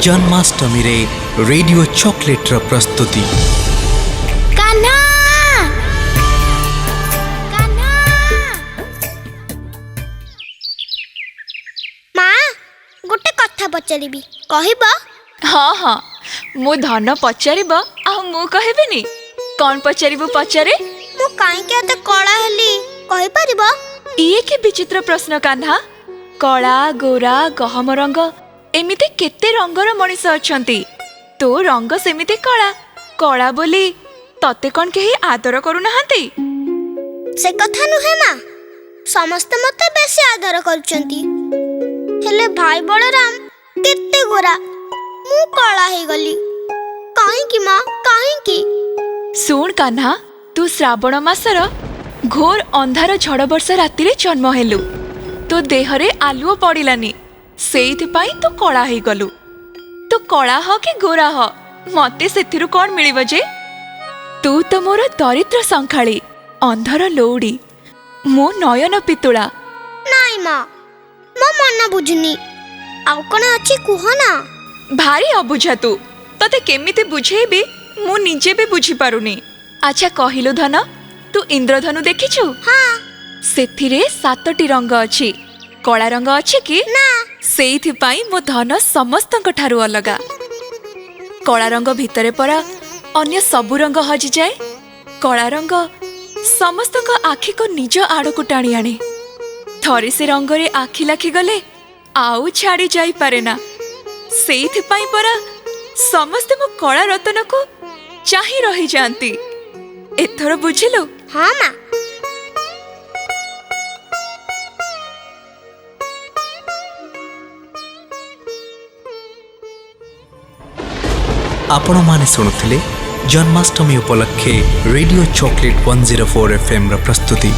ଜନ୍ମାଷ୍ଟମୀରେ radio ଚକୋଲେଟ୍ର ପ୍ରସ୍ତୁତି। କାହ୍ନା, କାହ୍ନା। ମା, ଗୋଟେ କଥା ପଚାରିବି, କହିବ? ହଁ ହଁ, ମୋ ଧନ ପଚାରିବ ଆଉ ମୁଁ କହିବିନି? କଣ ପଚାରିବୁ ପଚାରେ। ମୁଁ କାହିଁକି ଏତେ କଳା ହେଲି, କହିପାରିବ? ଇଏ କି ବିଚିତ୍ର ପ୍ରଶ୍ନ କାହ୍ନା! କଳା, ଗୋରା, ଗହମ ରଙ୍ଗ, ଏମିତି କେତେ ରଙ୍ଗର ମଣିଷ ଅଛନ୍ତି। ତୋ ରଙ୍ଗ ସେମିତି କଳା। କଳା ବୋଲି ତତେ କଣ କେହି ଆଦର କରୁନାହାନ୍ତି? ସେ କଥା ନୁହେଁ ମା, ସମସ୍ତେ ମତେ ବେଶୀ ଆଦର କରୁଛନ୍ତି, ହେଲେ ଭାଇ ବଳରାମ କେତେ ଗୋରା, ମୁଁ କଳା ହେଇଗଲି। କାହିଁକି ମା, କାହିଁକି? ଶୁଣ କାହ୍ନା, ତୁ ଶ୍ରାବଣ ମାସର ଘୋର ଅନ୍ଧାର ଝଡ଼ ବର୍ଷା ରାତିରେ ଜନ୍ମ ହେଲୁ। ତୋ ଦେହରେ ଆଲୁଅ ପଡ଼ିଲାନି, ସେଇଥିପାଇଁ ତୁ କଳା ହେଇଗଲୁ। ତୁ କଳା ହ କି ଗୋରା ହ, ମତେ ସେଥିରୁ କଣ ମିଳିବ ଯେ? ତୁ ତ ମୋର ଦରିଦ୍ର ଶଙ୍ଖାଳି, ଅନ୍ଧର ଲଉଡ଼ି, ମୋ ନୟନ ପିତୁଳା। ନାଇଁ ମା, ମୋ ମନ ବୁଝୁନି। ଆଉ କଣ ଅଛି କୁହ ନା। ଭାରି ଅବୁଝା ତୁ, ତତେ କେମିତି ବୁଝେଇବି ମୁଁ ନିଜେ ବି ବୁଝିପାରୁନି। ଆଚ୍ଛା କହିଲୁ ଧନ, ତୁ ଇନ୍ଦ୍ରଧନୁ ଦେଖିଛୁ? ହଁ। ସେଥିରେ 7ଟି ରଙ୍ଗ ଅଛି। କଳା ରଙ୍ଗ ଅଛି କି? ନା। ସେଇଥିପାଇଁ ମୋ ଧନ ସମସ୍ତଙ୍କ ଠାରୁ ଅଲଗା। କଳା ରଙ୍ଗ ଭିତରେ ପରା ଅନ୍ୟ ସବୁ ରଙ୍ଗ ହଜିଯାଏ। କଳା ରଙ୍ଗ ସମସ୍ତଙ୍କ ଆଖିକୁ ନିଜ ଆଡ଼କୁ ଟାଣି ଆଣେ। ଥରେ ସେ ରଙ୍ଗରେ ଆଖି ଲାଖିଗଲେ ଆଉ ଛାଡ଼ି ଯାଇପାରେ ନା। ସେଇଥିପାଇଁ ପରା ସମସ୍ତେ ମୋ କଳା ରତନକୁ ଚାହିଁ ରହିଯାଆନ୍ତି। ଏଥର ବୁଝିଲୁ? ହଁ ମା। ଆପଣମାନେ ଶୁଣୁଥିଲେ ଜନ୍ମାଷ୍ଟମୀ ଉପଲକ୍ଷେ ରେଡିଓ ଚକୋଲେଟ୍ 104 ଏଫ୍ଏମ୍ର ପ୍ରସ୍ତୁତି।